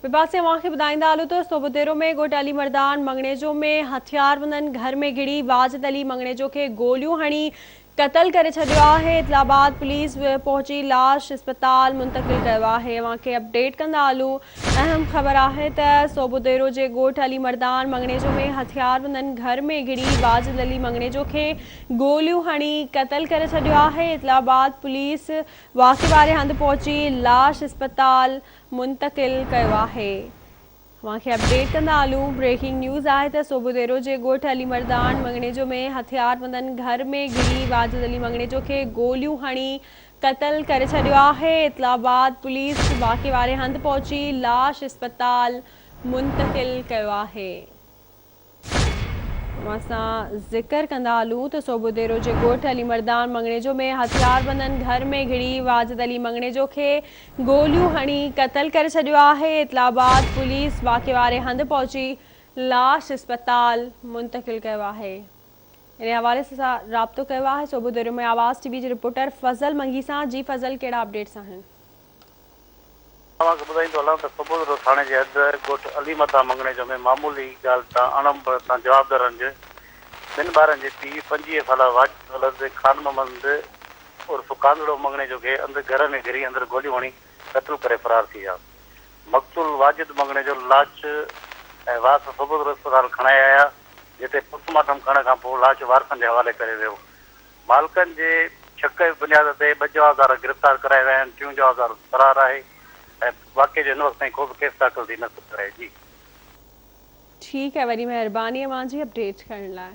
ٻئي پاسي اوهان کي ٻڌائيندا هلون ته صوبوديرو ۾ ڳوٺ علي مردان مڱڻيجو ۾ هٿياربندن گهر ۾ گهڙي واجد علي مڱڻيجو کي گوليون هڻي قتل ڪري ڇڏيو آهي اطلاع بعد پوليس پهچي لاش اسپتال منتقل ڪيو آهي اوهان کي اپڊيٽ ڪندا هلون اهم خبر آهي ته صوبوديرو جي ڳوٺ علي مردان مڱڻيجو ۾ هٿياربندن گهر ۾ گهڙي واجد علي مڱڻيجو کي گوليون هڻي قتل ڪري ڇڏيو آهي اطلاع بعد پوليس واقعي واري هنڌ پهچي لاش اسپتال منتقل ڪيو آهي. اوهان کي اپڊيٽ ڪندا هلون بريڪنگ نيوز آهي ته صوبوديرو جي ڳوٺ علي مردان مڱڻيجو ۾ هٿياربندن گهر ۾ گهڙي واجد علي مڱڻيجو کي گوليون هڻي قتل ڪري ڇڏيو آهي اطلاع بعد پوليس واقعي واري هنڌ پهچي لاش اسپتال منتقل ڪيو آهي. اوهان سان ذڪر ڪندا هلون ته صوبوديرو جي ڳوٺ علي مردان مڱڻيجو ۾ هٿياربندن گهر ۾ گهڙي واجد علي مڱڻيجو کي گوليون هڻي قتل ڪري ڇڏيو آهي، اطلاع بعد پوليس واقعي واري هنڌ پهچي لاش اسپتال منتقل ڪيو آهي. انهي حوالي سان رابطو ڪيو آهي صوبوديرو ۾ آواز ٽي وي جي رپورٽر فضل منگي سان، جي فضل ڪهڙا اپڊيٽس آهن؟ اوهان کي ٻڌائيندو هلان ته سبوزرو ٿاڻي جي حد ڳوٺ علي مردان مڱڻيجو ۾ معمولي ڳالهه تان اڻ تان جوابدارن جي ٻن ٻارن جي پيء 25 سالا واجد ولد خان محمد عرف ڪانڌڙو مڱڻيجو کي اند گهر ۾ گهري اندر گوليون هڻي قتل ڪري فرار ٿي ويا. مقتول واجد مڱڻيجو لاش ۽ وارث سبوزرو اسپتال کڻائي آيا جتي پوسٽ مارٽم ڪرڻ کانپوء لاش وارثن جي حوالي ڪري ويو. مالڪن جي شڪ جي بنياد تي ٻه جوابدار گرفتار ڪرايا ويا آهن، ٽيون جوابدار فرار آهي ۽ واقعي جو هن وقت تائين ڪو به ڪيس داخل ٿي نه سگهيو آهي. جي. ٺيڪ آهي وڏي مهرباني اوهان جي اپڊيٽ ڪرڻ لاء.